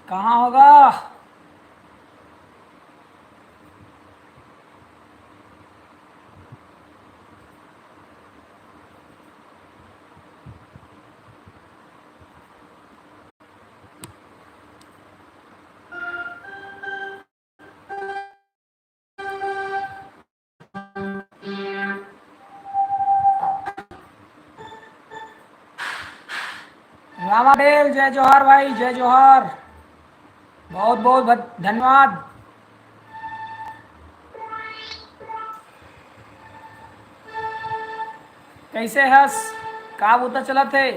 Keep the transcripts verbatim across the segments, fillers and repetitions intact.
कहाँ होगा? रामा पटेल, जय जोहार भाई, जय जोहार। बहुत बहुत धन्यवाद। कैसे हस? का बूता चलत हे?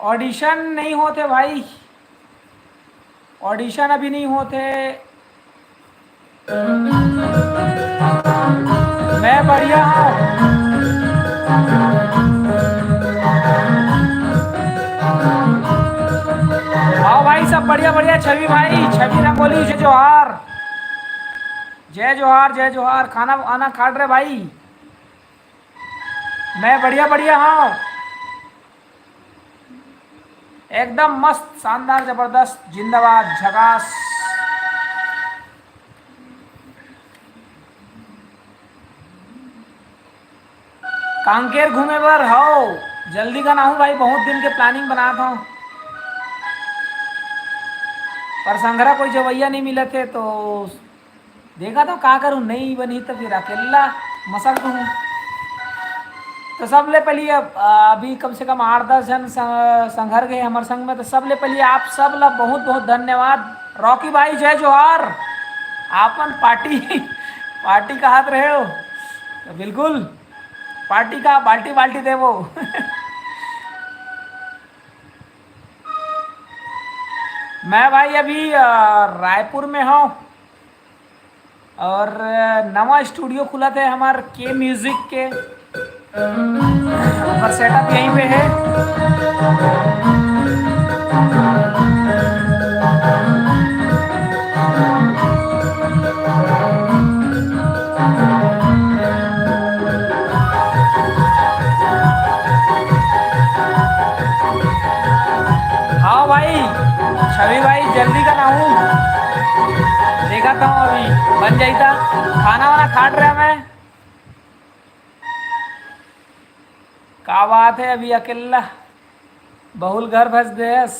ऑडिशन नहीं होते भाई, ऑडिशन अभी नहीं होते। मैं बढ़िया हूँ। आओ भाई, सब बढ़िया बढ़िया। छवि भाई, छवि रंगोली, जय जोहार, जय जोहार, जय जोहार। खाना आना खाट रहे भाई? मैं बढ़िया बढ़िया हूँ, एकदम मस्त, शानदार, जबरदस्त, जिंदाबाद, झकास। कांकेर घूमे बर हव? जल्दी कन आहूँ भाई, बहुत दिन के प्लानिंग बनात हव, पर संघरा कोई जवैया नहीं मिलत हे, तो देखा तो का करूँ, नहीं बनी तो फिर अकेला मसक हूँ। तो सबले पहली अब, अभी कम से कम आठ दस जन स-, संघर गए हमर संग में, तो सबले पहली आप सब ला बहुत बहुत धन्यवाद। रॉकी भाई, जय जोहार। आपन पार्टी पार्टी कहत रहे हो, तो बिल्कुल पार्टी का बाल्टी बाल्टी देवो। मैं भाई अभी, अ, रायपुर में हूँ और नवा स्टूडियो खुलत हे हमर के म्यूजिक के, ओकर सेटअप यहीं पे हे। हाँ भाई, छवि भाई, जल्दी कन आहूँ, देखत हूँ अभी बन जाई त। खाना वाना खाट रहे मैं। का बात है, अभी अकेला बहुल घर भस देस।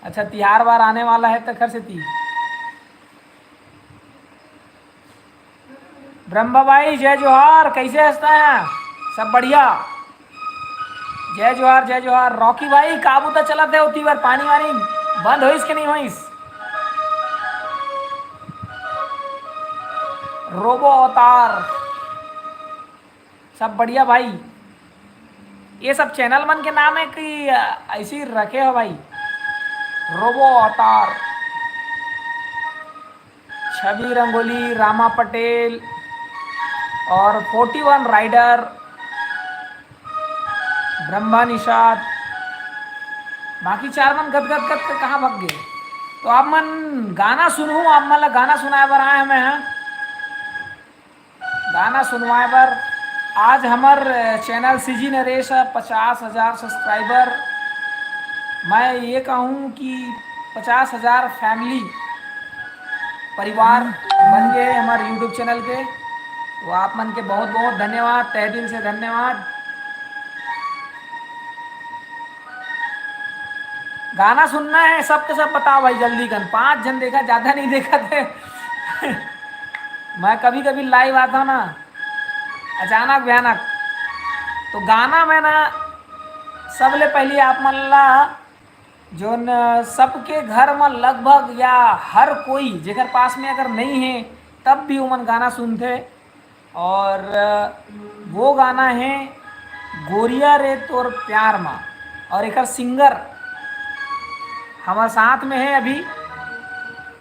अच्छा, तिहार बार आने वाला है, तखर सेती। ब्रह्मा भाई, जय जोहार, कैसे हंसता है? सब बढ़िया। जय जोहार, जय जोहार। रॉकी भाई, का बूता चलत है ओती बर? पानी वानी बंद होइस के नहीं होइस? रोबो अवतार, सब बढ़िया भाई। ये सब चैनल मन के नाम है कि, अ, ऐसे ही रखे हो भाई? रोबो अवतार, छवि रंगोली, रामा पटेल और फोर्टी वन राइडर, ब्रह्मा निषाद, बाकी चार मन गद गद गद के कहाँ भग गए? तो आप मन गाना सुनहू, आप मन ला गाना सुनाए बर आए हमें हैं। गाना सुनवाए बर। आज हमर चैनल सीजी नरेश ह पचास हजार सब्सक्राइबर, मैं ये कहूँ कि पचास हजार फैमिली, परिवार बन गए हे हमर YouTube चैनल के। तो आप मन के बहुत बहुत धन्यवाद, तहे दिल से धन्यवाद। गाना सुनना है सबके सब, बताओ भाई जल्दी कन। पाँच जन देखा, ज्यादा नहीं देखा थे। मैं कभी कभी लाइव आता हूँ ना, अचानक भयानक। तो गाना में ना, सबले पहली आप मन ला, जोन सबके घर में लगभग या हर कोई जेकर पास में अगर नहीं है, तब भी उमन गाना सुनथे। और वो गाना है गोरिया रे तोर प्यार मा, और एकर सिंगर हमारे साथ में है अभी।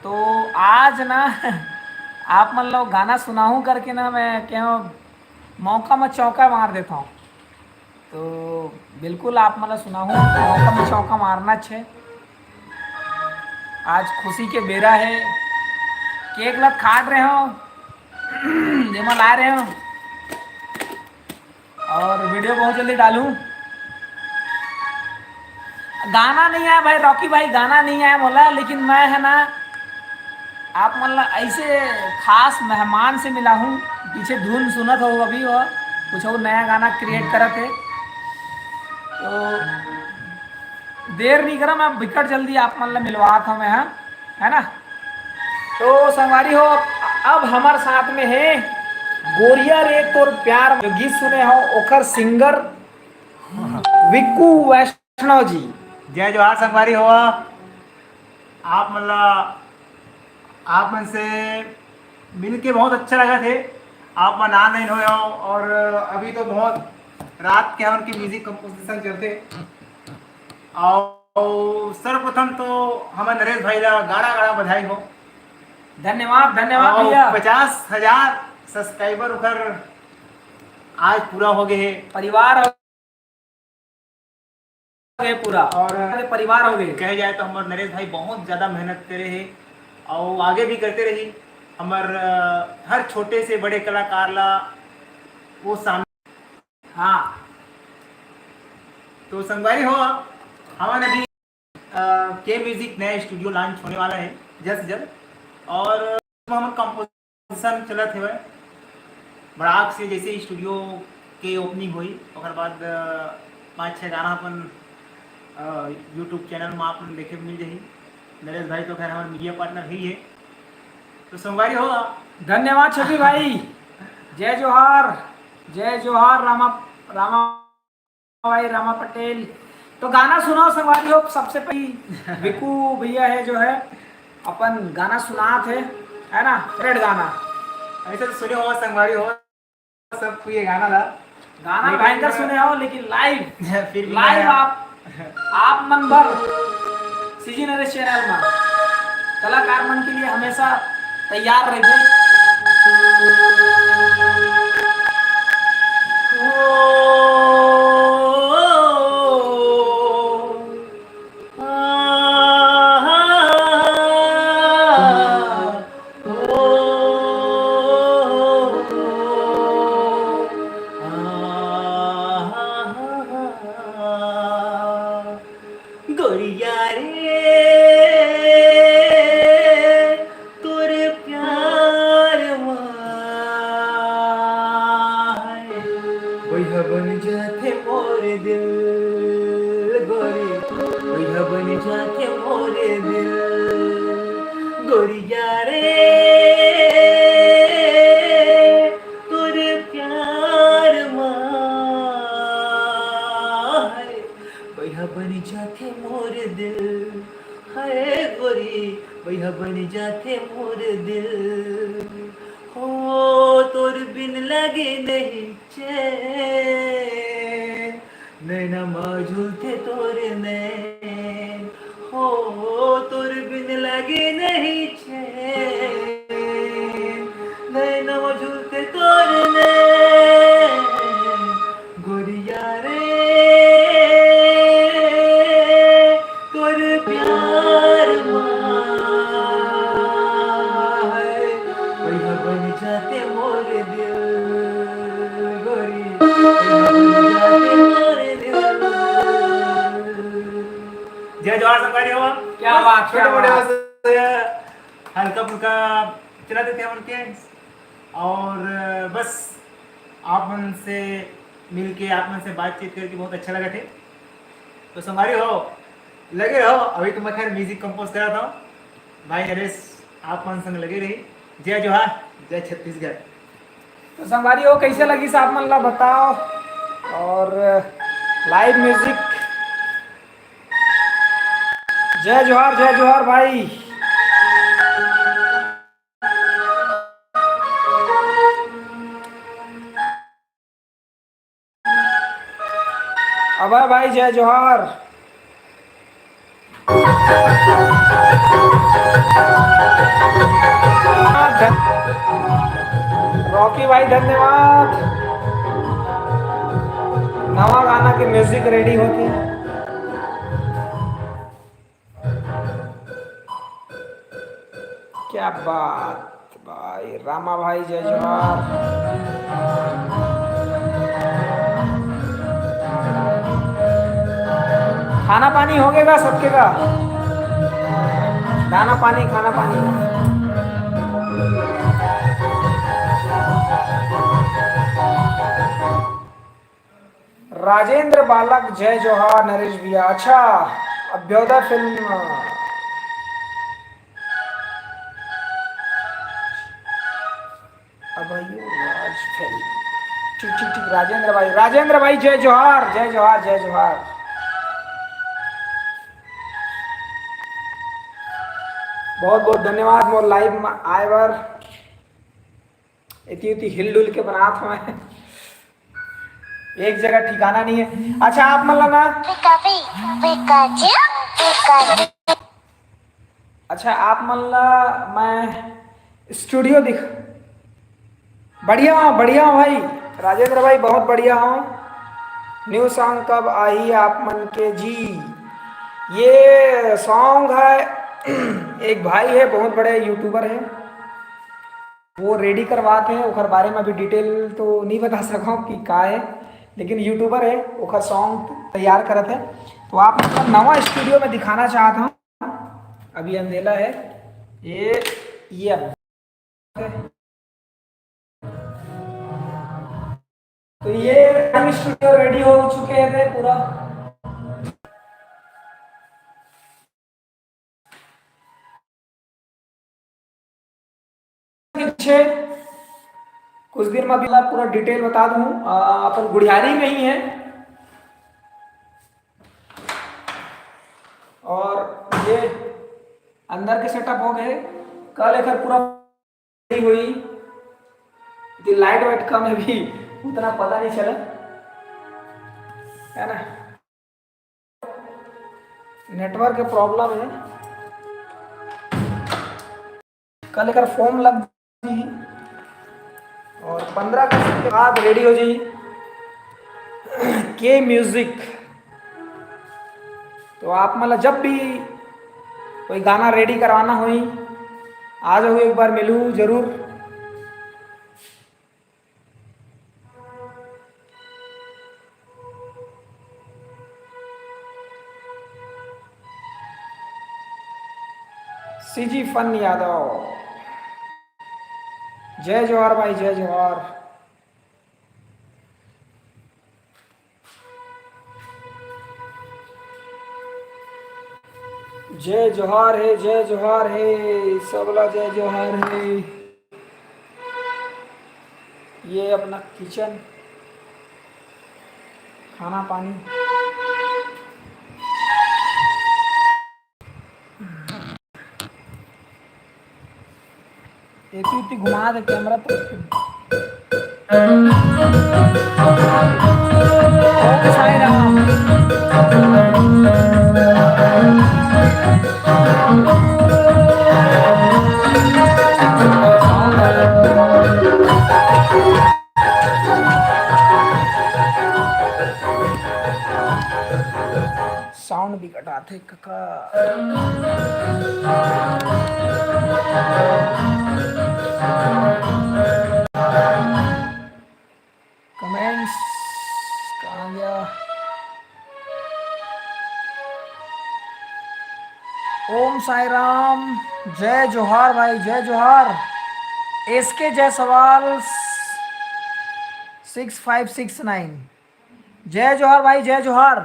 तो आज ना आप मन लोग गाना सुनाहूँ करके ना, मैं क्या मौका में चौका मार देता हूँ। तो बिल्कुल आप मन ला सुनाहूँ, चौका में चौका मारना छे। आज खुशी के बेरा हे, केक ला काट रहे हो, जेमा ला रहे हो, और वीडियो बहुत जल्दी डालूँ। गाना नहीं आया भाई, रॉकी भाई, गाना नहीं आया बोला, लेकिन मैं है ना, आप मन ला ऐसे खास मेहमान से मिला हूँ। पीछे धुन सुनत हो अभी, वो कुछ और नया गाना क्रिएट करत हे, तो देर नहीं करा, मैं बिकट जल्दी आप मन ला मिलवात हूँ मैं, हाँ, है ना। तो संगवारी हो, अब हमर साथ में है गोरिया रे तोर प्यार, जो गीत सुने हो, ओकर सिंगर विक्कू वैष्णव जी। जय जोहार संगवारी हो, आप मन ला, आप मन से मिल के बहुत अच्छा लगथे। आप मन ऑनलाइन होय हो और अभी तो बहुत रात के हमन के म्यूजिक कंपोजिशन चलथे। और सर्वप्रथम तो हमर नरेश भाई ला गाड़ा गाड़ा बधाई हो। धन्यवाद, धन्यवाद और भैया। पचास हजार सब्सक्राइबर ओकर आज पूरा हो गए हे। परिवार हो गए पूरा। और अरे, परिवार हो गए। कहे जाए तो हमर नरेश भाई बहुत ज्यादा मेहनत करे हे और आगे भी करते रही। हमर, अ, हर छोटे से बड़े कलाकार ला वो सामने। हाँ। तो संगवारी हो, हमन अभी, अ, के म्यूजिक नया स्टूडियो लॉन्च होने वाला है जल्द से जल्द, और हमन कंपोजिशन चलत हेवय। बड़ाक से जैसे ही स्टूडियो के ओपनिंग होई, ओकर बाद, अ, पाँच छः गाना अपन, अ, YouTube चैनल में आप मन देखे मिल जाही। नरेश भाई तो खैर हमारे मीडिया पार्टनर ही है। तो संगवारी हो। धन्यवाद छवि भाई। जय जोहार, जय जोहार रामा, रामा भाई, रामा पटेल। तो गाना सुनाओ संगवारी हो, सबसे पहली विकू भैया है जो है अपन गाना सुनात है, है ना, फेवरेट गाना। ऐसे तो सुने हो संगवारी हो, सब ये गाना ला। गाना लेकिन भयंकर सुने हो, लेकिन लाइव फिर भी लाइव गाना। आप, आप मन बर सीजी नरेश चैनल में कलाकार मन के लिए हमेशा तैयार रहिथे। गोरिया रे, तोर प्यार मा है, वही बन जाथे मोर दिल, गोरी, वही बन जाथे मोर दिल, गोरिया रे, तोर प्यार मा है, वही बन जाथे मोर दिल, हाय गोरी, वही बन जाथे मोर दिल। हो तोर बिन लगे नहीं चैन, नैना मा झूलथे तोर नैन। हो तोर बिन लगे नहीं चैन, नैना मा झूलथे तोर नैन। गोरिया रे, तोर प्यार मा है, वही बन जाथे मोर दिल, गोरी, वही बन जाथे मोर दिल। जय जोहार संगवारी हो। क्या बात, छोटे क्या मोटे बात। बस हल्का फुल्का चला देते हैं उनके। और बस आप मन से मिलके, आप मन से बातचीत करके बहुत अच्छा लगा थे। तो संगवारी हो, लगे रहो, अभी तो मैं खैर म्यूजिक कंपोज करा था भाई नरेश, आप मन संग लगे रही। जय जोहार, जय छत्तीसगढ़। तो संगवारी हो, कैसे लगिस आप मन ला बताओ, और लाइव म्यूजिक। जय जोहार, जय जोहार भाई। अभय भाई, जय जोहार। रॉकी भाई, धन्यवाद। नवा गाना के music ready होके। क्या बात भाई, रामा भाई जय जोहार। खाना पानी हो गएगा सबके का? दाना पानी, खाना पानी। राजेंद्र बालक जय जोहार नरेश भैया। अच्छा, अभ्युदय फिल्म, अभयू राज फिल्म। ठीक ठीक ठीक, राजेंद्र भाई, राजेंद्र भाई जय जोहार, जय जोहार, जय जोहार। बहुत बहुत धन्यवाद मोर live में आए बर। इति उति हिलडुल के बनात हवं, एक जगह ठिकाना नहीं है। अच्छा, आप मन ला ना, पिकापी, पिकाचू, पिकाचू। अच्छा, आप मन ला मैं studio दिख, बढ़िया हूँ, बढ़िया हूँ भाई राजेंद्र भाई, बहुत बढ़िया हूँ। New song कब आही आप मन के जी? ये song है, एक भाई है, बहुत बड़े YouTuber है, वो ready करवात हे, ओकर बारे में अभी detail तो नहीं बता सकौं कि का हे, लेकिन YouTuber हे, ओकर song तैयार करत हे। तो आप मतलब नवा studio में दिखाना चाहत हौं, अभी अंधेला हे, ये, ये अब तो ये studio ready हो चुके थे पूरा। पीछे कुछ दिन में अभी मैं पूरा detail बता दूं। आ, अपन गुढ़ियारी में ही है और ये अंदर के setup हो गए। कल एकर पूरा हुई, ये light वाइट कम है भी, उतना पता नहीं चला, है ना, network के problem है। कल एकर foam लग जाही और पंद्रह अगस्त के बाद ready हो जाही के music। तो आप मन ला जब भी कोई गाना ready करवाना होही, आ जाहू, एक बार मिलहू जरूर। CG Fun यादव, जय जोहार भाई, जय जोहार। जय जोहार हे, जय जोहार हे, सबला जय जोहार हे। ये अपना kitchen, खाना पानी। एती उती घुमा दे camera तो। ओम साई राम। Sound भी कटाथे कका। Comments कहाँ गया? ओम साई राम, जय जोहार भाई, जय जोहार। एस के Jaiswal six five six nine, जय जोहार भाई, जय जोहार।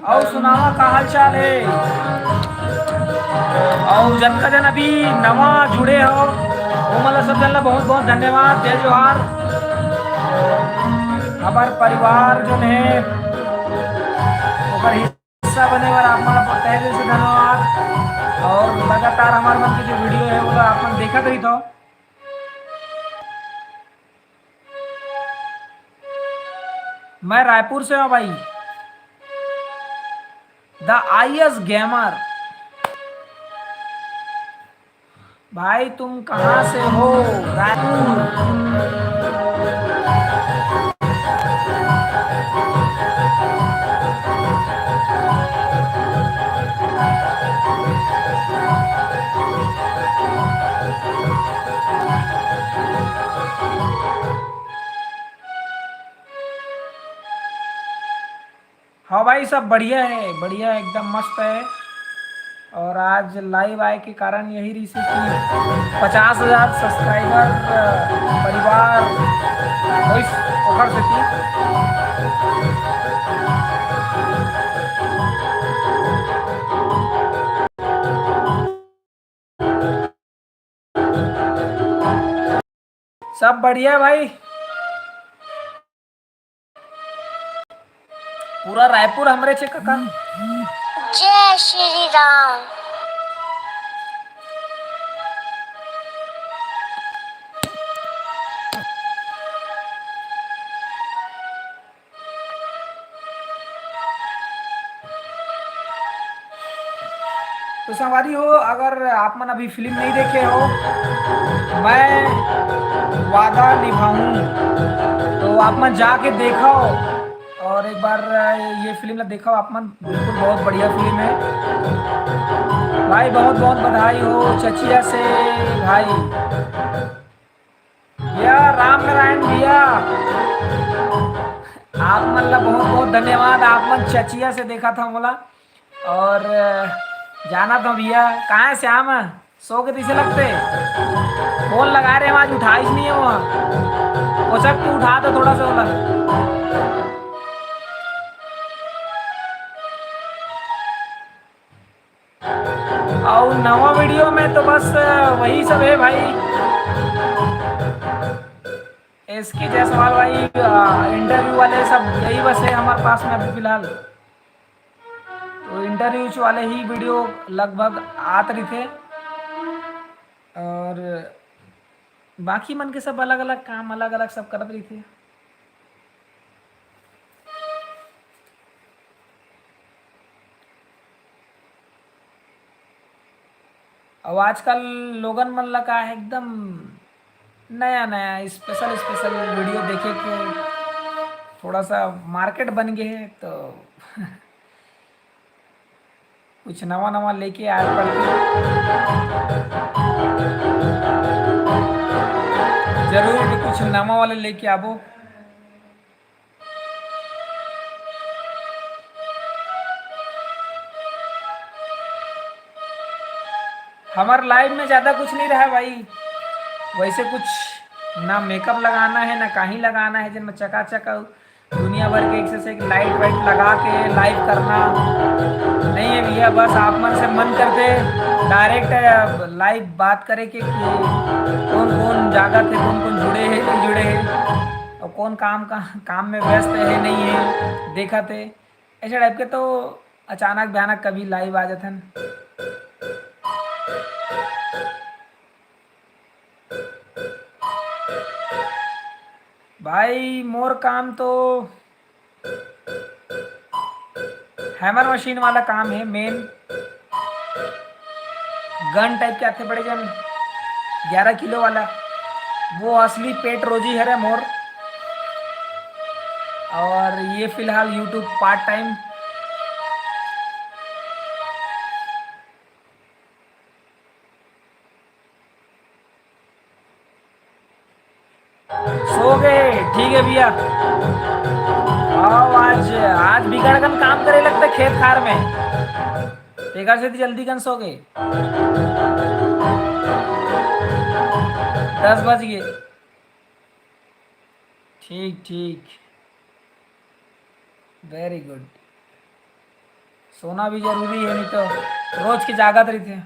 अउ सुनावा, का हाल चाल हे? अउ जतका जन अभी नवा जुड़े हो, ओमन ला सब जन ला बहुत बहुत धन्यवाद, जय जोहार। हमर परिवार जोन हे, ओकर हिस्सा बने बर आप मन ला बहुत तहे दिल से धन्यवाद। अउ लगातार हमर मन के जो video हे, वो ला आप मन देखत रहिथव। मैं रायपुर से हूँ भाई। The आईएएस गेमर, भाई, तुम कहाँ से हो? रायपुर। हाँ भाई, सब बढ़िया है, बढ़िया, एकदम मस्त है। और आज लाइव आए के कारण यही रही से कि पचास हजार सब्सक्राइबर, अ, परिवार होइस, ओकर सेती। सब बढ़िया भाई। पूरा रायपुर हमरे छे कका। जय श्री राम। तो संगवारी हो, अगर आप मन अभी फिल्म नहीं देखे हो, मैं वादा निभाऊं, तो आप मन जाके देखो और एक बार ये फिल्म ला देखो आप मन, बिल्कुल बहुत बढ़िया फिल्म है भाई। बहुत बहुत बधाई हो चचिया से भाई। भैया राम नारायण भैया, आप मन ला बहुत बहुत धन्यवाद, आप मन चचिया से देखा था मोला। और जाना था भैया, कहाँ है श्याम? सो के तैसे लगते फोन लगा रहे हैं, आज उठाइस नहीं है वहाँ। कोचक तू उठा दो थोड़ा सा वाला। और नवा वीडियो में तो बस वही सब है भाई। एस के जायसवाल भाई, इंटरव्यू वाले सब यही बस है हमारे पास में अभी फिलहाल। तो इंटरव्यूज वाले ही वीडियो लगभग आत रहिथे और बाकी मन के सब अलग-अलग काम, अलग-अलग सब करत रहिथे। अउ आजकल लोगन मन ला का है, एकदम नया-नया special special वीडियो देखे के थोड़ा सा मार्केट बन गे हे, तो कुछ नवा-नवा लेके आए पड़थे। जरूर कुछ नवा वाले लेके आबो। हमर लाइव में ज्यादा कुछ नहीं रहा भाई, वैसे कुछ ना मेकअप लगाना है, ना कहीं लगाना है, जिनमें चकाचक दुनिया भर के एक से एक लाइट वाइट लगा के लाइव करना नहीं है भैया। बस आप मन से मन करते डायरेक्ट लाइव बात करे के कि कौन कौन जागत है, कौन कौन जुड़े हैं, नहीं जुड़े हैं, और कौन काम का काम में व्यस्त है, नहीं है, देखा थे ऐसे टाइप के। तो अचानक भयानक कभी लाइव आ जाथन। भाई मोर काम तो हैमर मशीन वाला काम है, मेन गन टाइप के आथे बड़े जन, ग्यारह किलो वाला, वो असली पेट रोजी हरे मोर। और ये फिलहाल यूट्यूब पार्ट टाइम। सो गए, ठीक है भैया। आओ, आज आज बिगड़ कन काम करे लगते खेत खार में, तेकर से जल्दी कन सो गए। दस बज गए। ठीक ठीक, वेरी गुड। सोना भी जरूरी है, नहीं तो रोज के जागत रहिथे।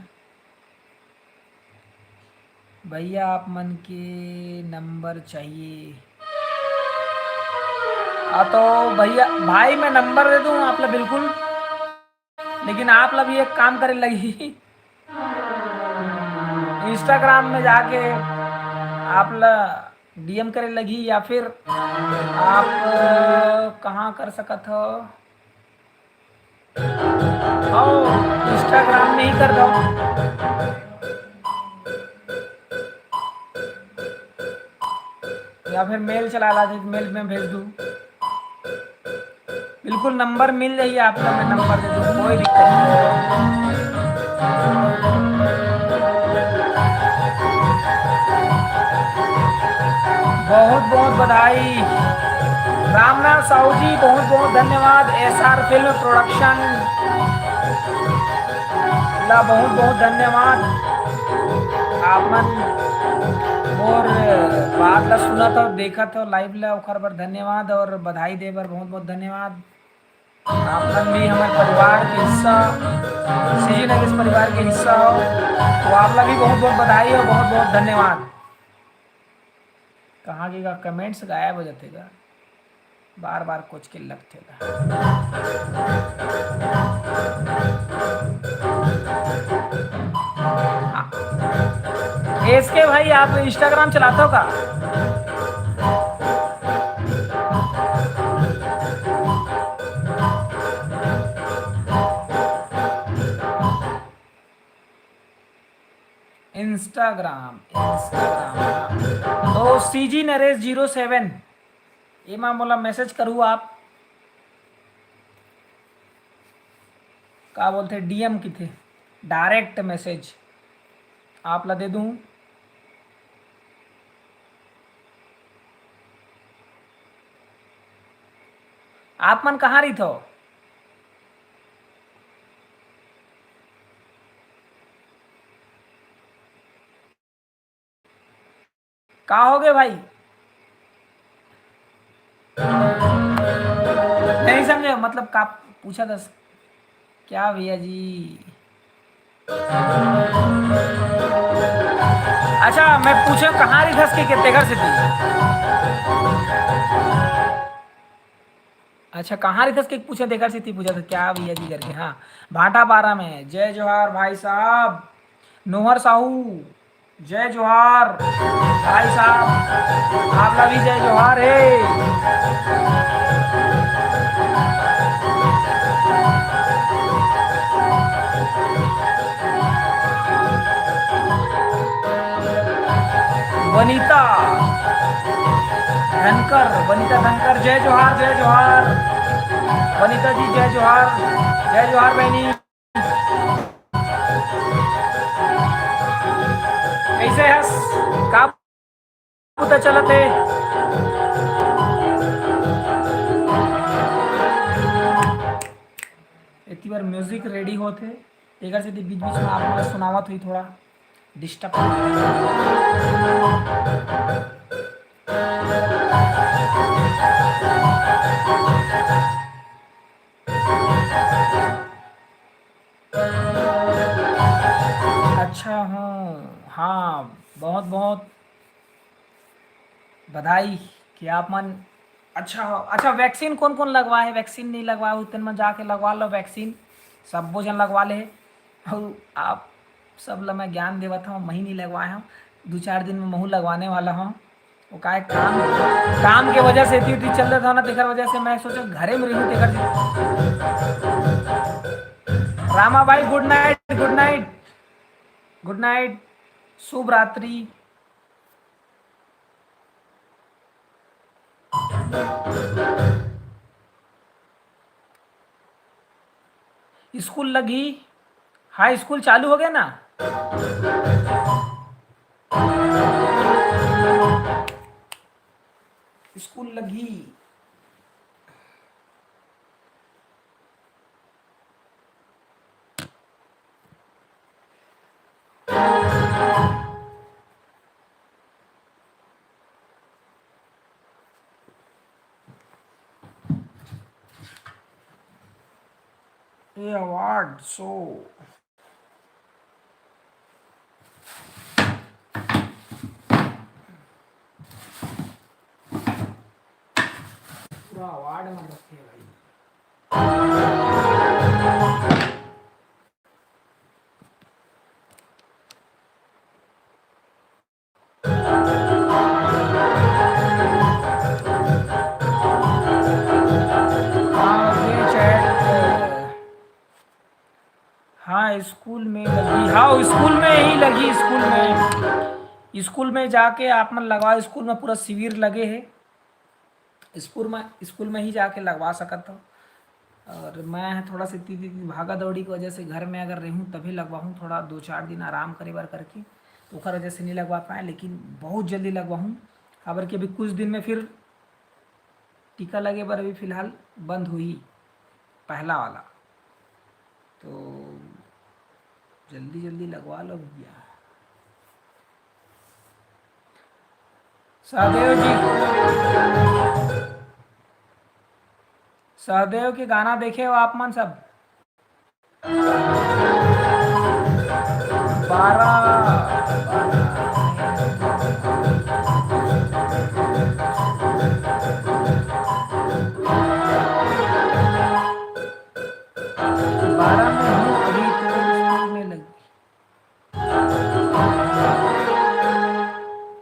भैया आप मन के नंबर चाहिए। हाँ तो भैया, भाई मैं नंबर दे दूँ आप ला बिल्कुल, लेकिन आप ला भी एक काम करे लगही, इंस्टाग्राम में जाके आप ला डीएम करे लगही या फिर आप कहाँ कर सकत हो? आओ, इंस्टाग्राम में ही कर दो। या फिर मेल चला ला, मेल में भेज दूँ। बिल्कुल, नंबर मिल जाही आप लोग, मैं नंबर दे दूँ, कोई दिक्कत नहीं। बहुत बहुत बधाई रामनाथ साहू जी, बहुत बहुत धन्यवाद। एसआर फिल्म प्रोडक्शन ला बहुत बहुत धन्यवाद। आप मन मोर बात ला सुनत हो, देखत हो लाइव ला, ओखर बर धन्यवाद और बधाई दे बर बहुत बहुत धन्यवाद। आप मन भी हमर परिवार के हिस्सा, सीजी नरेश परिवार के हिस्सा हो, तो आप ला भी बहुत बहुत बधाई और बहुत बहुत धन्यवाद। कहाँ के का कमेंट्स गायब हो जाथे गा, बार बार कुछ के लगथे गा। एसके भाई, आप इंस्टाग्राम चलाते हो का? Instagram, Instagram. तो सीजी नरेश जीरो सेवन, एमा मोला मैसेज करू आप। का बोलथे, डीएम किथे, डायरेक्ट मैसेज आप ला दे दूँ। आप मन कहाँ रहिथो? का हो गए भाई? नहीं समझे, मतलब का पूछा था? क्या भैया जी? अच्छा, मैं पूछे कहाँ रही धस के, के तेकर से थी? अच्छा, कहाँ रही धस के पूछे तेकर से थी, पूछा था क्या भैया जी करके। हाँ, भाटापारा में। जय जोहार भाई साहब, नोहर साहू, जय जोहार भाई साहब, आप ला भी जय जोहार हे। वनिता धनकर, वनिता धनकर, जय जोहार, जय जोहार। वनिता जी, जय जोहार, जय जोहार बहनी। कैसे हस? का पता चलत हे? इतनी बार म्यूजिक रेडी होत हे, एकर सेती बीच-बीच में आप मन ला सुनावत हुई, थोड़ा डिस्टर्ब। अच्छा, हाँ, हाँ, बहुत, बहुत बधाई कि आप मन अच्छा हो। अच्छा, वैक्सीन कोन-कोन लगवाए हे? वैक्सीन नहीं लगवाए हो, तेन मन जाके लगवा लो वैक्सीन, सब्बो झन लगवा ले हे। अउ आप सब ल मैं ज्ञान देवत हव, मही नहीं लगवाए हव, दू चार दिन में महू लगवाने वाला हव। वो का है, काम, काम के वजह से इतनी, इतनी चल रहा था ना, तेकर वजह से मैं सोचा घरे में रहूं, तेकर से। रामा भाई, गुड नाइट, गुड नाइट, गुड नाइट, शुभ रात्रि। स्कूल लगी, हाई स्कूल चालू हो गया ना, स्कूल लगी। ये अवार्ड शो। पूरा अवार्ड में रखे भाई। हाँ, स्कूल में लगी। हाँ, स्कूल में ही लगी, स्कूल में। स्कूल में जाके आप मन लगवाओ, स्कूल में पूरा शिविर लगे हे, स्कूल में, स्कूल में ही जाके लगवा सकत हो। और मैं थोड़ा सा इतनी, इतनी भागा दौड़ी की वजह से घर में अगर रहूँ तभी लगवाहूँ, थोड़ा दो चार दिन आराम करे बर करके, तो ओकर वजह से नहीं लगवा पाए, लेकिन बहुत जल्दी लगवाहूँ। काबर कि अभी कुछ दिन में फिर टीका लगे बर अभी फिलहाल बंद होही पहला वाला, तो जल्दी जल्दी लगवा लो भैया। सहदेव जी, सहदेव के गाना देखे हो आप मन सब? बारह, बारह में हूँ अभी तो स्कूल में लगी।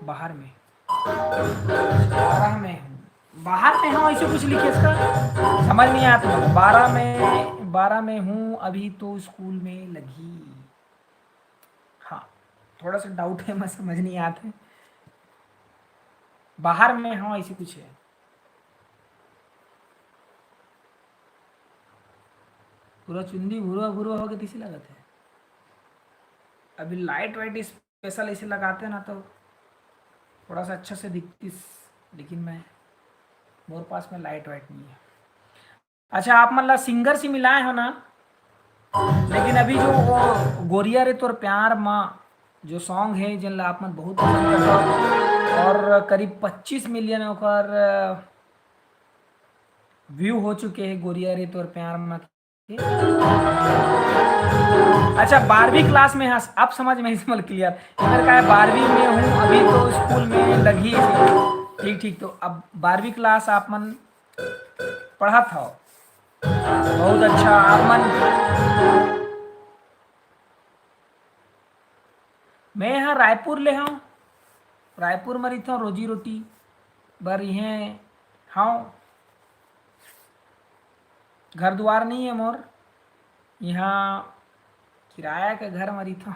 बाहर में, बारह में हूँ, बाहर में हूँ, ऐसे कुछ लिखे इसका समझ नहीं आता। बारह में, बारह में हूँ अभी तो स्कूल में लगी। हाँ, थोड़ा सा डाउट है, मैं समझ नहीं आते। बाहर में हूँ, ऐसे कुछ है। पूरा चुंदी भुरवा भुरवा होके तैसे लगत है। अभी लाइट वाइट स्पेशल ऐसे लगाते ना तो थोड़ा सा अच्छा से दिखतीस, लेकिन मैं, मोर पास में लाइट वाइट नहीं है। अच्छा, आप मन ला सिंगर से मिलाए हो ना, लेकिन अभी जो वो गोरिया रे तोर प्यार मा जो सॉन्ग है, जिन ला आप मन बहुत पसंद करते हो और करीब पच्चीस मिलियन ओकर व्यू हो चुके हैं गोरिया रे तोर प्यार मा। अच्छा, बारहवीं क्लास में हस, अब समझ में आई, समझ क्लियर। इधर का है, बारहवीं में हूँ अभी तो स्कूल में लगी। ठीक, ठीक, तो अब बारहवीं क्लास आप मन पढ़त हो, बहुत अच्छा। आप मन, मैं यहाँ रायपुर ले हूँ, रायपुर में रहिथों, रोजी रोटी बर इहें हूँ। घर दुआर नहीं है मोर, यहाँ किराया के घर में रहिथों।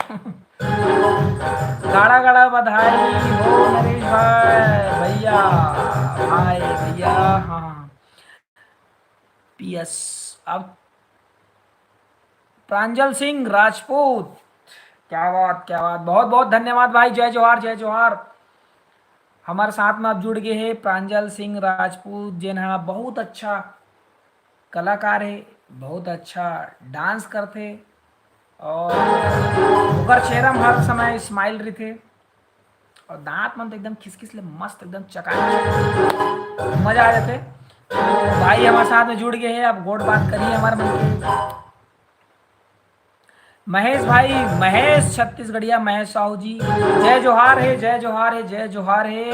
गाड़ा गाड़ा बधाई हो नरेश भाई, भैया, भाई, भैया, हाँ, हाँ। पीएस, अब प्रांजल सिंह राजपूत, क्या बात, क्या बात, बहुत बहुत धन्यवाद भाई, जय जोहार, जय जोहार। हमारे साथ में अब जुड़ गए हैं प्रांजल सिंह राजपूत, जेन हा बहुत अच्छा कलाकार है, बहुत अच्छा डांस करथे और ओकर चेहरा में हर समय स्माइल रहिथे और दांत मन तो एकदम खिसखिस ले मस्त, एकदम चकाचक, मजा आ जाथे। तो भाई हमारे साथ में जुड़ गए हैं, अब गोठ बात करिए हमारे मन के। महेश भाई, महेश छत्तीसगढ़िया, महेश साहू जी, जय जोहार है, जय जोहार है, जय जोहार है।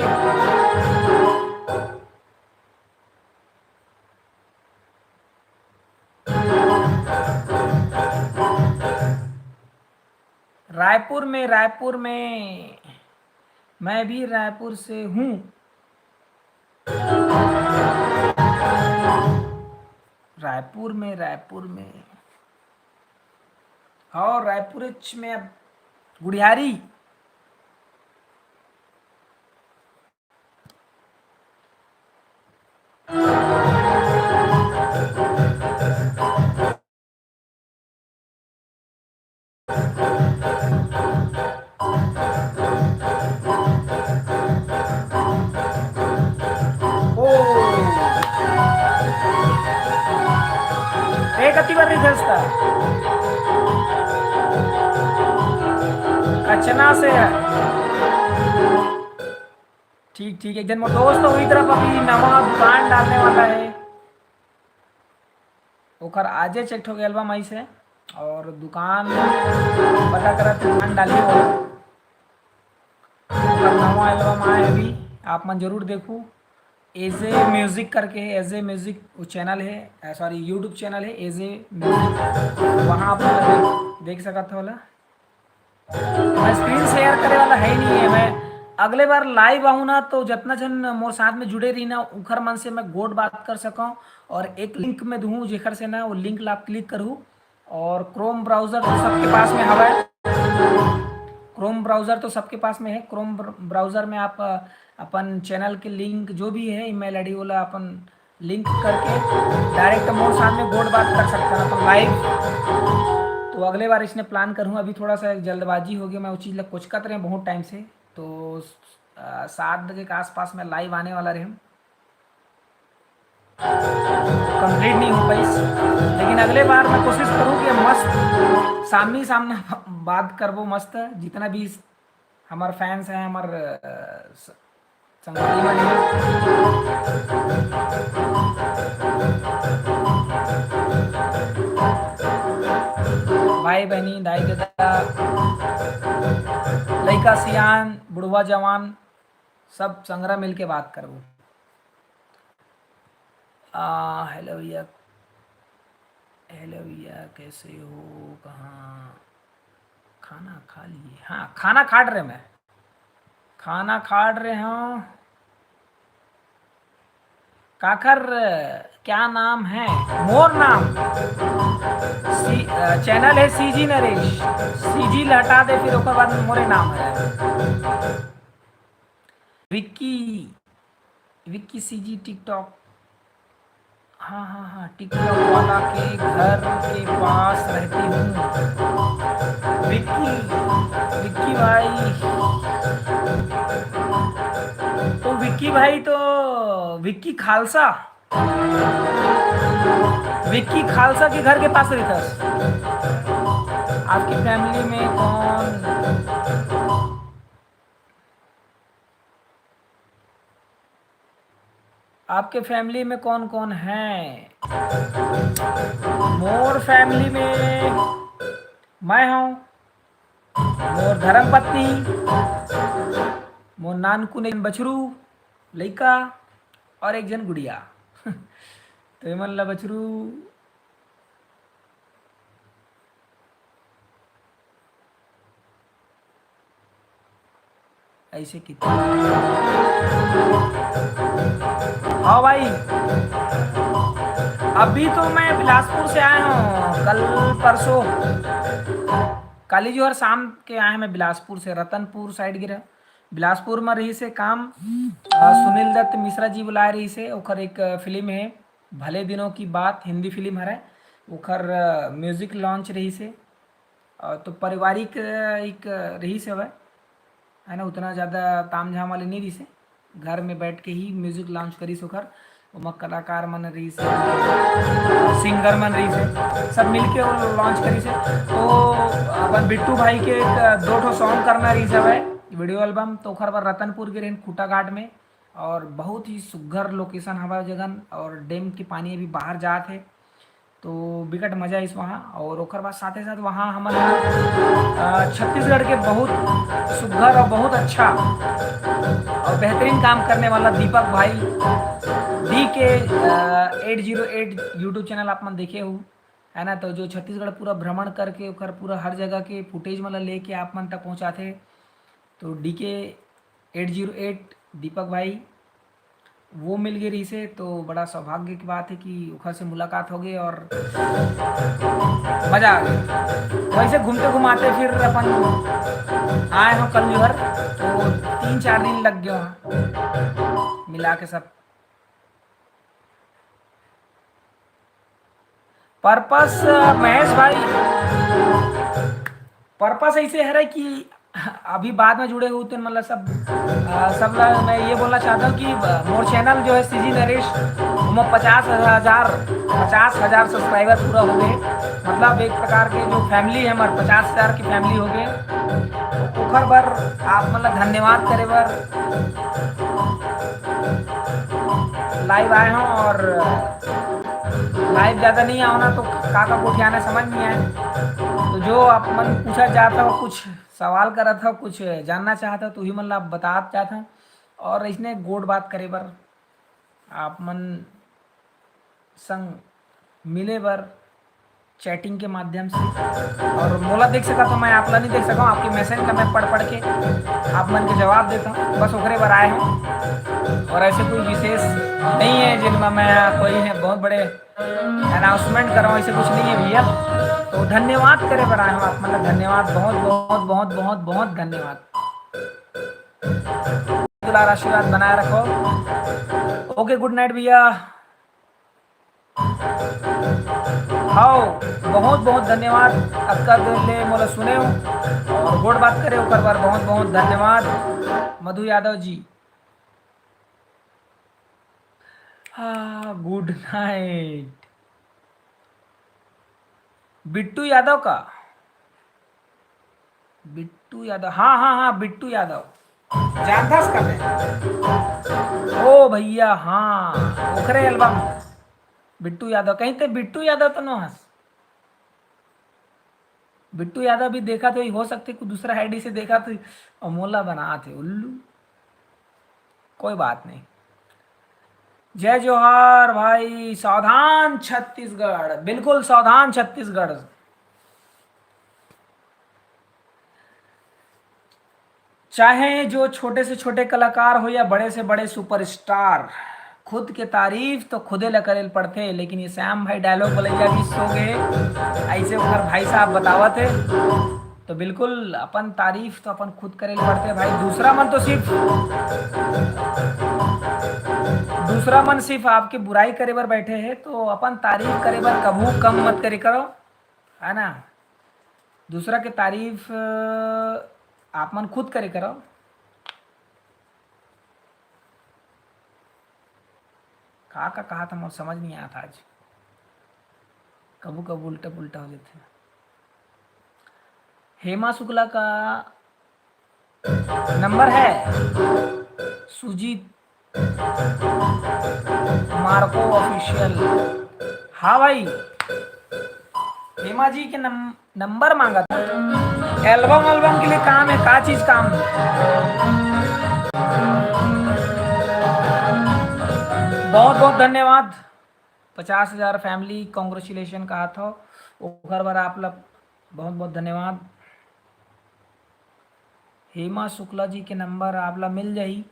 रायपुर में, रायपुर में, मैं भी रायपुर से हूँ। रायपुर में, रायपुर में, हाँ, रायपुर में अब गुढ़ियारी। ओ। ए, कति बार रिजल्ट था? कचना से है। ठीक, ठीक, एक दिन मोर दोस्त तो वही तरफ अभी नवा दुकान डालने वाला है। ओकर आजे एक ठो एल्बम आइस हे और दुकान पता करत दुकान डाली हो। ओकर नवा एल्बम आए अभी, आप मन जरूर देखू। एजे म्यूजिक करके है, एजे म्यूजिक वो चैनल है, सॉरी, यूट्यूब चैनल है एजे म्यूजिक, वहाँ आप मन देख, देख सकत हो ला। मैं स्क्रीन शेयर करे वाला है ही नहीं है। मैं अगले बार लाइव आहूँ ना, तो जितना जन मोर साथ में जुड़े रही ना, उखर मन से मैं गोठ बात कर सकूँ। और एक लिंक में दूँ, जेकर से ना वो लिंक ला आप क्लिक करू और क्रोम ब्राउजर तो सबके पास में हवा है। क्रोम ब्राउजर तो सबके पास में है। क्रोम ब्राउजर में आप, अ, अपन चैनल के लिंक जो भी है, ईमेल आईडी वाला, अपन लिंक करके डायरेक्ट मोर सामने गोठ बात कर सकथन अपन लाइव। तो अगले बार इसने प्लान करूँ, अभी थोड़ा सा जल्दबाजी हो गया, मैं वो चीज़ ला कोचकत रहे बहुत टाइम से। तो, अ, सात बजे के आसपास में लाइव आने वाला रहे, कंप्लीट नहीं हो पाइस, लेकिन अगले बार मैं कोशिश करूँ कि मस्त सामने सामने बात करबो मस्त। जितना भी हमार फैंस हैं, हमार, अ, स-, संगवारी मन हैं, भाई बहनी, दाई ददा, लइका सियान, बुढ़वा जवान, सब संगरा मिलके बात करबो। आ, हेलो भैया, हेलो भैया, कैसे हो? कहाँ खाना खा लिए? हाँ, खाना खाट रहे मैं, खाना खाट रहे हूँ। काकर, क्या नाम है? मोर नाम सी-, अ, चैनल है सीजी नरेश। सीजी ल हटा दे, फिर ओकर बाद मोरे नाम है। Vicky, Vicky CG TikTok. हाँ, हाँ, हाँ, टिकटॉक वाला के घर के पास रहती हूँ। विक्की, विक्की भाई। तो विक्की भाई तो विक्की खालसा, विक्की खालसा के घर के पास रहता है। आपकी फैमिली में कौन, आपके फैमिली में कौन कौन है? मोर फैमिली में मैं हूँ, मोर धर्मपत्नी, मोर नानकुन एक बछरू, लइका और एक जन गुड़िया। तो एमन ला बछरू ऐसे कितना। हाँ भाई, अभी तो मैं बिलासपुर से आया हूँ, कल परसों, कल ही जो है शाम के आए हैं मैं बिलासपुर से, रतनपुर साइड गिरा। बिलासपुर में रही से काम, अ, सुनील दत्त मिश्रा जी बुलाए रही से, ओकर एक फिल्म है भले दिनों की बात, हिंदी फिल्म हरे, ओकर म्यूजिक लॉन्च रही से। अ, तो पारिवारिक, अ, एक रहिस हवय, है ना, उतना ज़्यादा तामझाम वाले नहीं रहिस हे। घर में बैठ के ही म्यूजिक लॉन्च करिस ओकर, ओमा कलाकार मन रहिस हे, सिंगर मन रहिस हे, सब मिलके वो लॉन्च करिस हे। तो अपन बिट्टू भाई के एक दो ठो सॉन्ग करना रहिस हवय, वीडियो एल्बम, तो ओखर बर रतनपुर गे रहेन खूंटाघाट में, और बहुत ही सुघर लोकेशन हवय जगन, और डैम के पानी अभी बाहर जात हे, तो बिकट मजा आइस वहाँ। और ओकर बाद साथे साथ वहाँ हमन, अ, छत्तीसगढ़ के बहुत सुघर और बहुत अच्छा और बेहतरीन काम करने वाला दीपक भाई, डी के, अ, eight zero eight YouTube channel आप मन देखे हो, है ना, तो जो छत्तीसगढ़ पूरा भ्रमण करके ओकर पूरा हर जगह के फुटेज मन ला लेके आप मन तक पहुँचाथे। तो डी के एट जीरो एट दीपक भाई, वो मिल गए रहिसे, तो बड़ा सौभाग्य की बात है कि ओखर से मुलाकात हो गई और मजा आ गया। वैसे घूमते घुमाते फिर अपन आए हो कल घर, तो तीन चार दिन लग गया वहाँ मिला के सब। पर्पस, अ, महेश भाई, पर्पस ऐसे हरे कि अभी बाद में जुड़े हो तो मतलब सब, अ, सब ला मैं ये बोलना चाहता हूँ कि, अ, मोर चैनल जो है सीजी नरेश, ओमा पचास हजार, पचास हजार सब्सक्राइबर पूरा हो गए। मतलब एक प्रकार के जो फैमिली है हमारे, पचास हजार की फैमिली हो गए। ओखर बर आप मतलब धन्यवाद करे बर लाइव आए हूँ और लाइव ज़्यादा नहीं आओ ना, तो का का गोठियाना समझ नहीं आए। तो जो आप मन पूछा जाता हो, कुछ सवाल करत हो, कुछ जानना चाहत हो, तो उही मन ला बतात जात हूँ। और इसने गोठ बात करे बर, आप मन संग मिले बर चैटिंग के माध्यम से, और मोला देख सका तो मैं आप ला नहीं देख सका हूँ, आपके मैसेज ला मैं पढ़ पढ़ के आप मन के जवाब देता हूँ, बस ओकरे बर आए हूँ। और ऐसे कोई विशेष नहीं है जिनमें मैं कोई है बहुत बड़े अनाउंसमेंट करूँ, ऐसे कुछ नहीं है भैया। तो धन्यवाद करे बर आए हँव आप मन ला, धन्यवाद, बहुत बहुत बहुत बहुत बहुत धन्यवाद। दुलार आशीर्वाद बनाए रखो। ओके, गुड नाइट भैया। हव, बहुत बहुत धन्यवाद, अतका दिन ले मोला सुने हो और गोठ बात करे ओकर बर बहुत बहुत धन्यवाद मधु यादव जी। हाँ, गुड नाइट। बिट्टू यादव का? बिट्टू यादव, हाँ हाँ हाँ, बिट्टू यादव जानथस का बे? ओ भैया, हाँ, ओकरे एल्बम। बिट्टू यादव, कहीं ते बिट्टू यादव तो नो हस? बिट्टू यादव भी देखा तो हो सकथे कुछ दूसरा आईडी से देखा तो, अउ मोला बनाथे उल्लू। कोई बात नहीं। जय जोहार भाई, सावधान छत्तीसगढ़, बिल्कुल सावधान छत्तीसगढ़। चाहे जो छोटे से छोटे कलाकार हो या बड़े से बड़े सुपरस्टार, खुद के तारीफ तो खुदे ल करे ल पड़थे। लेकिन ये श्याम भाई डायलॉग बोलैया भी सो गए, ऐसे ओकर भाई साहब बतावत हे। तो बिल्कुल अपन तारीफ तो अपन खुद करे ल पड़थे भाई। दूसरा मन तो सिर्फ, दूसरा मन सिर्फ आपके बुराई करे बर बैठे हे, तो अपन तारीफ करे बर कभू कम मत करे करो, है ना? दूसरा के तारीफ, अ, आप मन खुद करे करो। का का कहा था, मोर समझ नहीं आया था आज। कभू कभू उल्टा पुल्टा हो जाथे। हेमा शुक्ला का नंबर है सुजीत मार्को ऑफिशियल। हाँ भाई, हेमा जी के नम-, नंबर मांगा था। एल्बम, एल्बम के लिए काम है, का चीज काम है? बहुत बहुत धन्यवाद। पचास हजार फैमिली कॉन्ग्रेचुलेशन कहा था, ओकर बर आप ला बहुत बहुत धन्यवाद। हेमा शुक्ला जी के नंबर आप ला मिल जाही।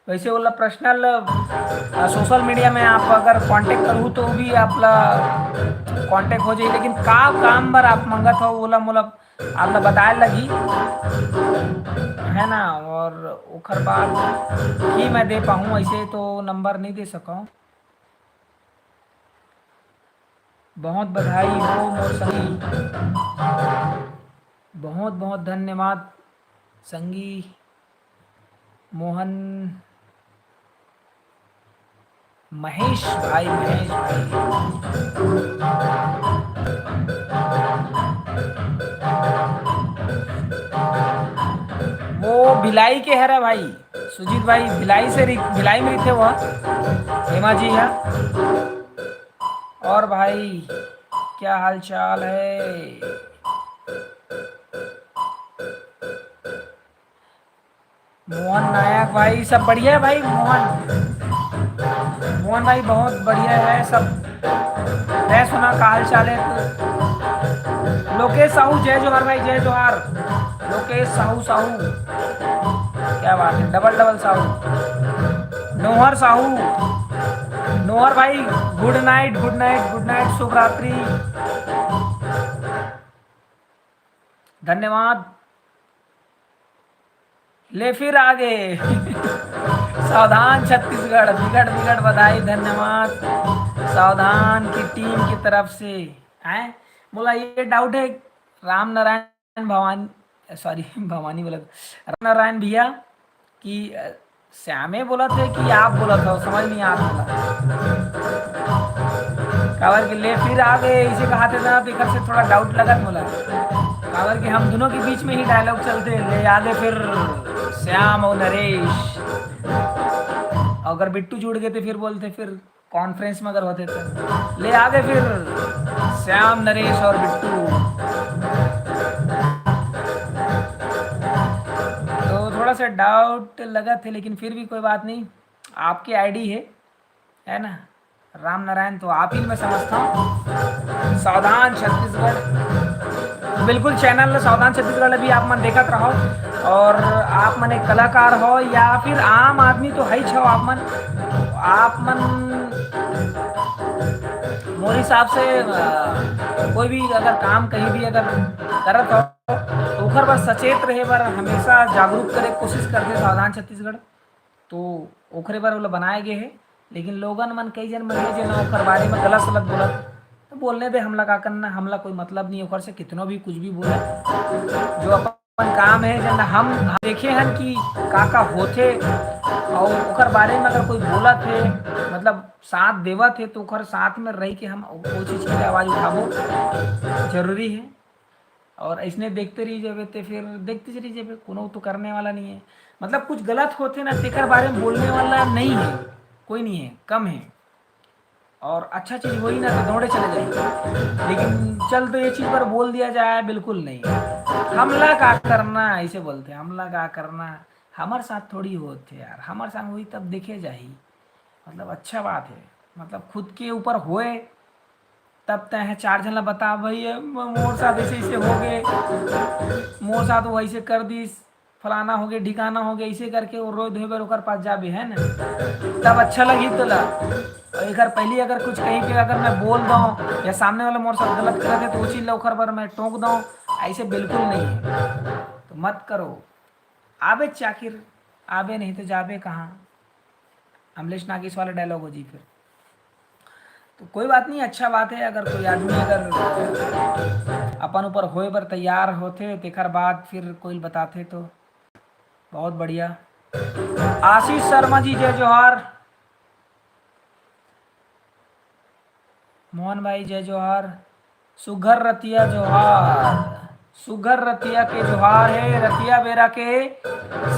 वैसे ओला पर्सनल, अ, सोशल मीडिया में आप अगर कॉन्टेक्ट करहू तो भी आप ला कॉन्टेक्ट हो जाही, लेकिन का काम बर आप मंगत हो ओला मोला आप ला बताए लगी, है ना? और ओखर बाद ही मैं दे पाहूँ, ऐसे तो नंबर नहीं दे सकूँ। बहुत बधाई हो मोर संगी, बहुत बहुत धन्यवाद संगी मोहन, महेश भाई, महेश भाई। वो भिलाई के हरा भाई, सुजीत भाई भिलाई से रि-, भिलाई में रहिथे वो, हेमा जी है। और भाई, क्या हाल चाल है? मोहन नायक भाई, सब बढ़िया है भाई। मोहन, मोहन भाई बहुत बढ़िया है सब। मैं सुना का हाल चाल है? लोकेश साहू, जय जोहार भाई, जय जोहार। लोकेश साहू, साहू, क्या बात है, डबल डबल साहू। नोहर साहू, नोहर भाई, गुड नाइट, गुड नाइट, गुड नाइट, शुभ रात्रि, धन्यवाद। ले फिर आ गए। सावधान छत्तीसगढ़, बिगड़ बिगड़ बधाई, धन्यवाद सावधान की टीम की तरफ से। हैं, मोला ये डाउट है, राम नारायण भवानी, सॉरी, भवानी बोला, राम नारायण भैया कि, अ, श्यामे बोलत हे कि आप बोलत हो, समझ नहीं आता। काबर के ले फिर आ गए, इसे कहा थे ना, तो एकर से थोड़ा डाउट लगत मोला। काबर के हम दोनों के बीच में ही डायलॉग चलते, ले आ गए फिर श्याम और नरेश। अगर बिट्टू जुड़ गए तो फिर बोलते, फिर कॉन्फ्रेंस में अगर होते तो। ले आ गए फिर श्याम, नरेश और बिट्टू। तो थोड़ा सा डाउट लगा थे, लेकिन फिर भी कोई बात नहीं, आपकी आईडी है, है ना? राम नारायण तो आप ही मैं समझता हूँ। सावधान छत्तीसगढ़, बिल्कुल, चैनल सावधान छत्तीसगढ़ भी आप मन देखत रहो, और आप मन एक कलाकार हो या फिर आम आदमी तो है ही हो, आप मन, आप मन मोर हिसाब से, अ, कोई भी अगर काम कहीं भी अगर करत हो, तो ओखर बर सचेत रहे बर, हमेशा जागरूक करे के कोशिश करथे सावधान छत्तीसगढ़। तो ओखरे बर ओला बनाए गे हे। लेकिन लोगन मन, कई झन मन हे, जेन ओखर बारे में गलत सलत बोलत, तो बोलने दे, हमला का करना, हमला कोई मतलब नहीं ओखर से, कितनो भी कुछ भी बोले। जो अपन काम हे, जेन हम देखे हन कि का का होथे, और ओखर बारे में अगर कोई बोलत हे, मतलब साथ देवत हे, तो ओखर साथ में रह के हम वो चीज के आवाज उठाबो, जरूरी है। और ऐसने देखते रह जाबे, ते फिर देखते रह जाबे, कोनो तो करने वाला नहीं है। मतलब कुछ गलत होथे ना, तेकर बारे में बोलने वाला नहीं है, कोई नहीं है, कम है। और अच्छा चीज होही ना, तो दौड़े चले जाए। लेकिन चल, तो ये चीज पर बोल दिया जाए, बिल्कुल नहीं। हमला का करना, ऐसे बोलते, हमला का करना, हमर साथ थोड़ी होथे यार, हमर संग होही तब देखे जाही। मतलब अच्छा बात है, मतलब खुद के ऊपर होए, तब तय है चार झन ला बता, "भाई, ये म-, मोर साथ ऐसे ऐसे हो गए, मोर साथ वो ऐसे कर दिस, फलाना हो गए, ढिकाना हो गए", ऐसे करके वो रोए धोए बर ओकर पास जाबे, है ना? तब अच्छा लगी तोला। और एक बार पहले अगर कुछ कहीं पे अगर मैं बोल दूँ या सामने वाला मोर साथ गलत करत है, तो वो चीज ला ओकर बर मैं टोक दूँ, ऐसे बिल्कुल नहीं है। तो मत करो। आबे चाकिर, आबे नहीं तो जाबे कहाँ? अमलेश नागेश वाला डायलॉग हो जी फिर। तो कोई बात नहीं, अच्छा बात है, अगर कोई आदमी अगर अपन ऊपर होए बर तैयार होथे, तेकर बाद फिर कोई बताथे तो बहुत बढ़िया। आशीष शर्मा जी, जय जोहार। मोहन भाई, जय जोहार। सुघर रतिया जोहार, सुघर रतिया के जोहार हे, रतिया बेरा के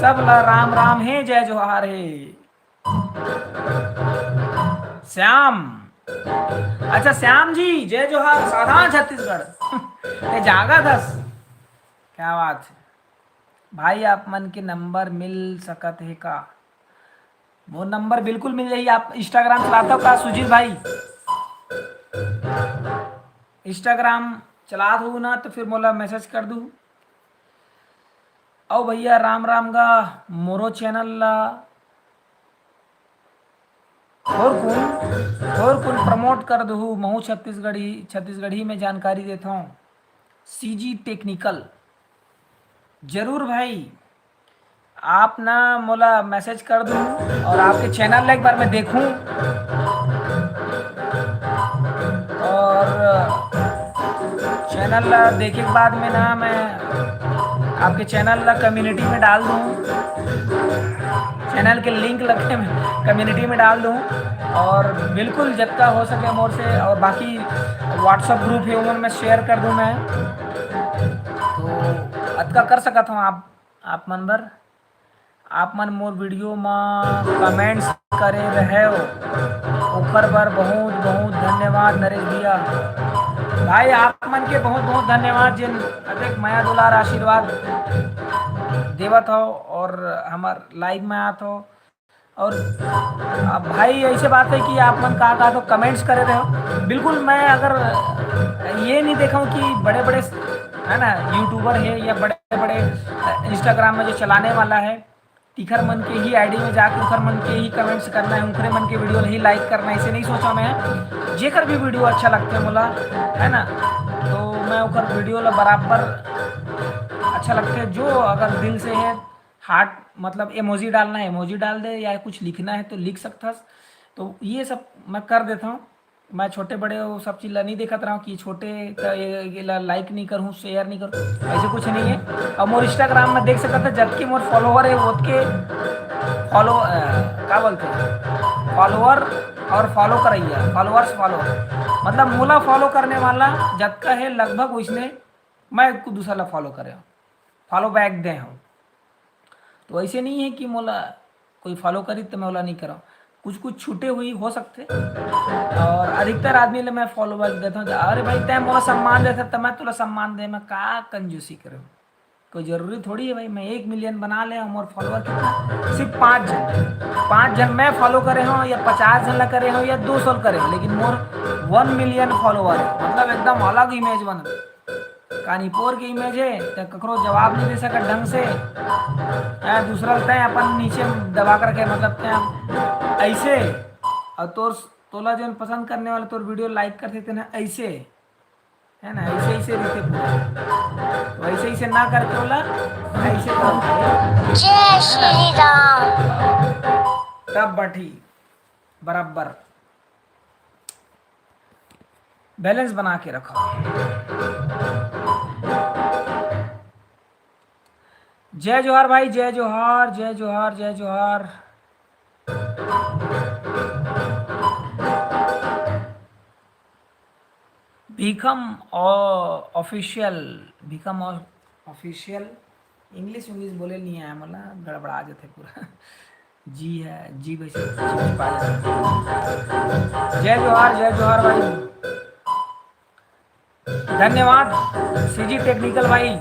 सब ला राम राम हे, जय जोहार हे। श्याम, अच्छा श्याम जी, जय जोहार, सावधान छत्तीसगढ़। ये जागत हस, क्या बात है भाई, आप मन के नंबर मिल सकत हे का? मोर नंबर बिल्कुल मिल जाही। आप Instagram चलाथव का सुजीत भाई? Instagram चलात हो ना तो फिर मोला मैसेज कर दू। अउ भैया राम राम गा, मोरो चैनल ला और कुन, और कुन प्रमोट कर दहू, महू छत्तीसगढ़ी, छत्तीसगढ़ी में जानकारी देथों। CG technical. जरूर भाई, आप ना मोला मैसेज कर दू और आपके चैनल ला एक बार मैं देखूं, और चैनल ला देखे के बाद में ना मैं आपके चैनल ला कम्युनिटी में डाल दूं, चैनल के लिंक लगे मैं कम्युनिटी में डाल दूं। और बिल्कुल जतका हो सके मोर से, और बाकी WhatsApp ग्रुप हे ओमन में शेयर कर दूं मैं। तो अतका कर सकत हूँ आप, आप मन बर। आप मन मोर वीडियो म कमेंट्स करे रहेव, ओखर बर बहुत बहुत धन्यवाद नरेश भैया। भाई आप मन के बहुत बहुत धन्यवाद, जिन अतेक मया दुलार आशीर्वाद देवत हो और हमर लाइव में आत हो। और अब भाई ऐसे बात है कि आप मन का का तो कमेंट्स करे रहे हो। बिल्कुल, मैं अगर ये नहीं देखा हूँ कि बड़े बड़े, है ना, यूट्यूबर है या बड़े बड़े Instagram में जो चलाने वाला है, तिखर मन के ही आईडी में जाके उखर मन के ही कमेंट्स करना है, उखरे मन के वीडियो ला ही लाइक करना है, इसे नहीं सोचा मैं। जेकर भी वीडियो अच्छा लगता है मोला, है ना, तो मैं उखर वीडियो ला बराबर अच्छा लगता है। जो अगर दिल से है, हार्ट मतलब इमोजी डालना है, इमोजी डाल दे, या कुछ लिखना है तो लिख सकथस। तो ये सब मैं कर देता हूँ। मैं छोटे बड़े वो सब चीज ला नहीं देखत रहा हूँ कि छोटे का ये, ये ला लाइक नहीं करूँ, शेयर नहीं करूँ, ऐसे कुछ नहीं है। और मोर Instagram में देख सकत है, जबकि मोर फॉलोअर है, ओतके फॉलो, अ, का बोलते हैं, फॉलोअर और फॉलो करैया, फॉलोअर्स, फॉलो, मतलब मोला फॉलो करने वाला जतका है लगभग, उसने मैं एक दूसरा ला फॉलो करे हूँ, फॉलो बैक दे हूँ। तो ऐसे नहीं है कि मोला कोई फॉलो करी तो मैं ओला नहीं करा। कुछ कुछ छूटे हुई हो सकते। और अधिकतर आदमी ले मैं फॉलो बैक देता हूँ, "अरे भाई, तैं मोला सम्मान देता तो मैं तोला सम्मान दे, मैं का कंजूसी करूँ?" कोई जरूरी थोड़ी है भाई, मैं एक मिलियन बना ले, मोर फॉलोअर कितना, सिर्फ पाँच झन, पाँच झन मैं फॉलो करे हूँ या पचास झन ला करे हूँ या दो सौ करे हूँ, लेकिन मोर वन मिलियन फॉलोअर है, मतलब एकदम अलग इमेज बना। कानीपोर के image हे, त ककरो जवाब नहीं दे सकत ढंग से। हैं, दूसरा तैं अपन नीचे दबा करके, मतलब, तैं ऐसे, और तोर, तोला जौन पसंद करने वाले तोर video like करथे तेन ह ऐसे, है ना, ऐसे, ऐसे रहिथे पूरा। तो ऐसे, ऐसे ना करके ओला ऐसे कर। जय श्री राम। तब बैठी बराबर। Balance बना के रखो। जय जोहार भाई, जय जोहार, जय जोहार, जय जोहार। भीखम ऑफिशियल, भीखम ऑफिशियल। English English बोले नहीं आया, मतलब गड़बड़ा जाते पूरा। जी है, जी वैसे चिपचिपा जाता है। जय जोहार, जय जोहार भाई। धन्यवाद सीजी टेक्निकल भाई।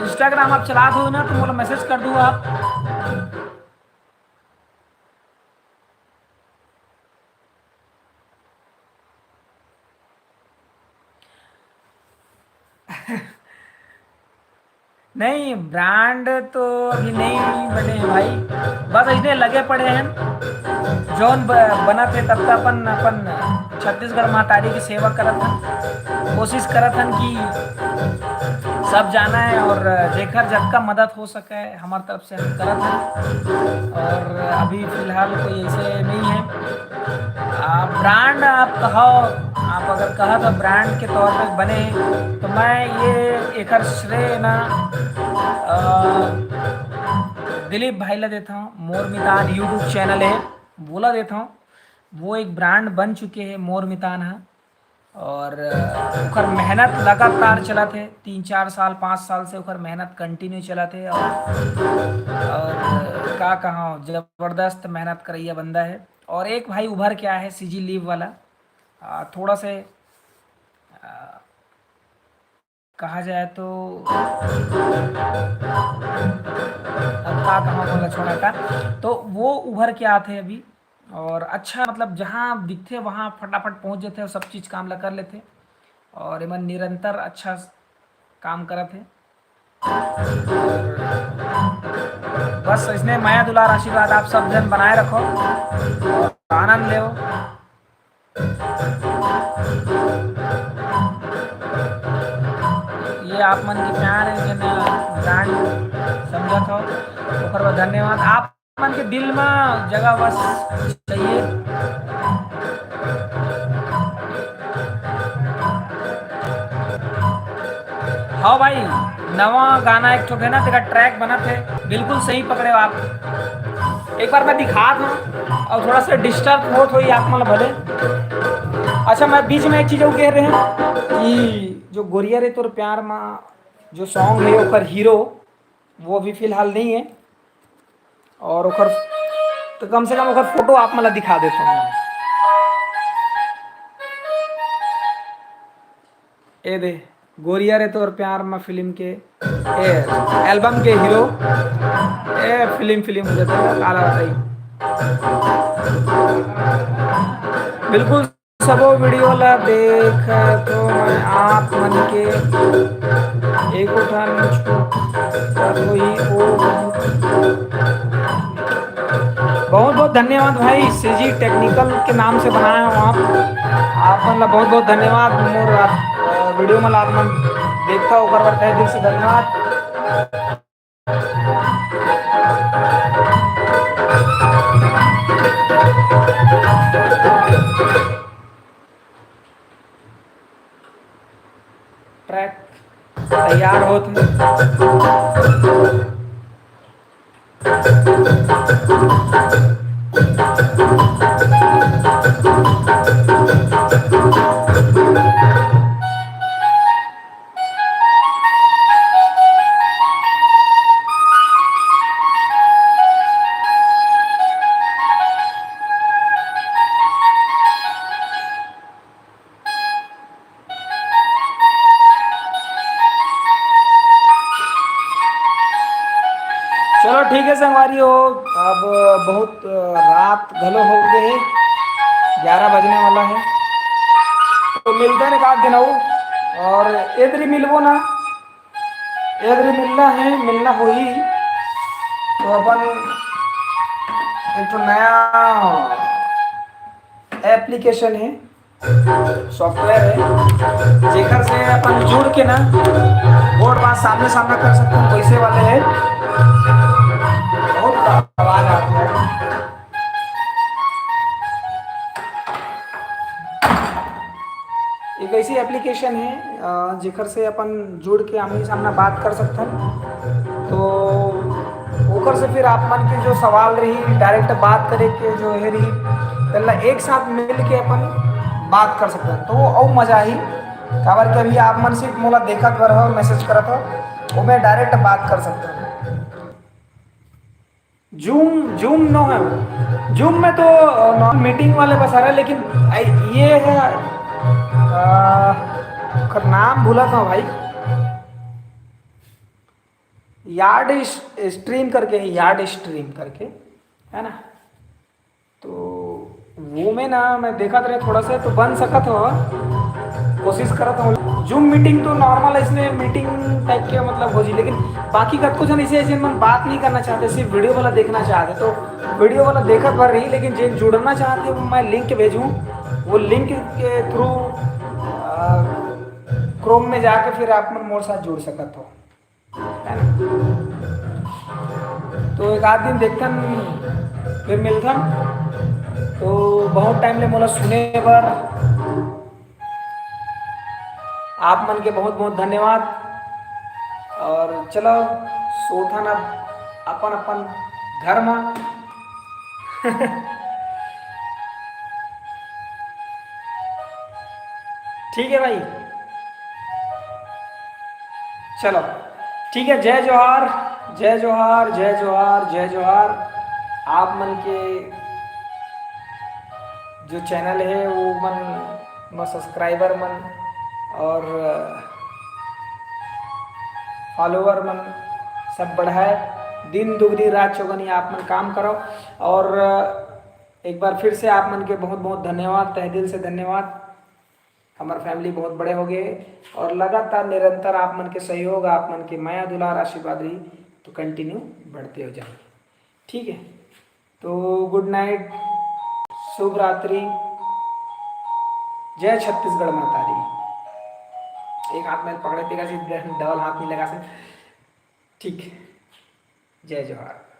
Instagram आप चलात हो ना, तो मोला message कर दू आप। नहीं, brand तो अभी नहीं बने हैं भाई, बस इसने लगे पड़े हैं। जौन ब-, बनत हे तब तो अपन, अपन छत्तीसगढ़ महतारी की सेवा करत हन, कोशिश करत हन कि सब जाना है और जेकर जतका मदद हो सके हमार तरफ से हम करत हन। और अभी फिलहाल कोई ऐसे नहीं है। आ, brand आप कहो, आप अगर कहा तो brand के तौर पे बने, तो मैं ये एकर श्रेय ना, आ, दिलीप भाई ला देता हूँ। मोर मितान YouTube channel है, वोला देता हूँ। वो एक brand बन चुके हैं मोर मितान हा। और, अ, ओकर मेहनत लगातार चलत हे, तीन चार साल, पाँच साल से ओकर मेहनत continue चलत हे। और, और का कहा, जबरदस्त मेहनत करैया बंदा है। और एक भाई उभर के आया है, सीजी लिव वाला, आ, थोड़ा से, आ, कहा जाए तो, अब का कहा, बोला छोड़ा का, तो वो उभर के आते हैं अभी। और अच्छा, मतलब, जहाँ दिखथे वहाँ फटाफट पहुँच जाथे और सब चीज काम ला कर लेथे। और एमन निरंतर अच्छा काम करत हे। बस इसने मया दुलार आशीर्वाद आप सब जन बनाए रखो और आनंद लेओ। ये आप मन के प्यार है, जेन brand समझत हो, ओकर बर धन्यवाद। आप मन के दिल में जगह बस चाहिए। हाँ भाई, नवा गाना एक ठो है ना, तेरा track बनत हे, बिल्कुल सही पकड़े हो आप। एक बार मैं दिखात हूँ और थोड़ा सा disturb होत होही आप मन भले। अच्छा, मैं बीच में एक चीज और कह रहे हैं कि जो गोरिया रे तोर प्यार मा जो song है, ओकर hero वो अभी फिलहाल नहीं है, और ओकर, तो कम से कम ओकर photo आप मन ला दिखा देता हूँ। ए दे, गोरिया रे तोर प्यार मा film के, ए, album के hero, ए, film, film हो जाता है, काला बताई। बिल्कुल सबो video ला देख तो मैं आप मन के एको ठन छूट होही ओ। बहुत बहुत धन्यवाद भाई, सीजी टेक्निकल के नाम से बनाए हो आप, आप मन ला बहुत बहुत धन्यवाद। मोर आप, अ, video मन ला आप मन देखता हो, ओकर बर तहे दिल से धन्यवाद। Track तैयार होत हे। चलो ठीक है संगवारी हो, अब बहुत, अ, रात घलो हो गए हे। ग्यारह बजने वाला है, तो मिलते हैं एक आध दिन अउ, और एदरी मिलबो ना, एदरी मिलना है, मिलना होही। तो अपन एक ठो नया एप्लीकेशन है, सॉफ्टवेयर है, जेकर से अपन जुड़ के ना गोठ बात सामने सामना कर सकते हैं, वैसे वाले है। बहुत आवाज आती है। एक ऐसी एप्लीकेशन है, अ, जेकर से अपन जुड़ के आमने सामने बात कर सकथन। तो ओकर से फिर आप मन के जो सवाल रही, डायरेक्ट बात करे के जो है रही, तेला एक साथ मिल के अपन बात कर सकथन, तो वो अउ मजा आही। काबर कि अभी आप मन सिर्फ मोला देखत बर हो, मैसेज करत हो, वो मैं डायरेक्ट बात कर सकथन। जूम, जूम नो है, जूम में तो नॉर्मल मीटिंग वाले बस आ रहा है, लेकिन आई- ये है, आ, ओकर नाम भूला था भाई, यार्ड स्ट्रीम करके है, यार्ड स्ट्रीम करके, है ना? तो वो में ना मैं देखत रहे थोड़ा सा, तो बन सकत हो, कोशिश करत हो। जूम मीटिंग तो नॉर्मल इसने मीटिंग टाइप के मतलब हो जी, लेकिन बाकी कतको जन ऐसे ऐसे मन बात नहीं करना चाहते, सिर्फ वीडियो वाला देखना चाहते, तो वीडियो वाला देखत भर रही, लेकिन जिन जुड़ना चाहते वो मैं लिंक भेजूँ, वो लिंक के थ्रू क्रोम में जाके फिर आप मन मोर साथ जुड़ सकत हो, है ना? तो एक आध दिन देखथन, फिर मिलथन। तो बहुत टाइम ले मोला सुने बर आप मन के बहुत बहुत धन्यवाद। और चलो, सोथन अब अपन अपन घर में। ठीक है भाई, चलो ठीक है। जय जोहार, जय जोहार, जय जोहार, जय जोहार। आप मन के जो चैनल है वो मन म सब्सक्राइबर मन और फॉलोअर मन सब बढ़ाए, दिन दुगनी रात चौगनी आप मन काम करो। और एक बार फिर से आप मन के बहुत बहुत धन्यवाद, तहे दिल से धन्यवाद। हमार फैमिली बहुत बड़े हो गए और लगातार निरंतर आप मन के सहयोग, आप मन के मया दुलार आशीर्वाद रही तो कंटिन्यू बढ़ते हो जाए। ठीक है, तो गुड नाइट, शुभ रात्रि, जय छत्तीसगढ़ महतारी। एक हाथ में पकड़े तेरा से, डबल हाथ नहीं लगा से। ठीक, जय जोहार।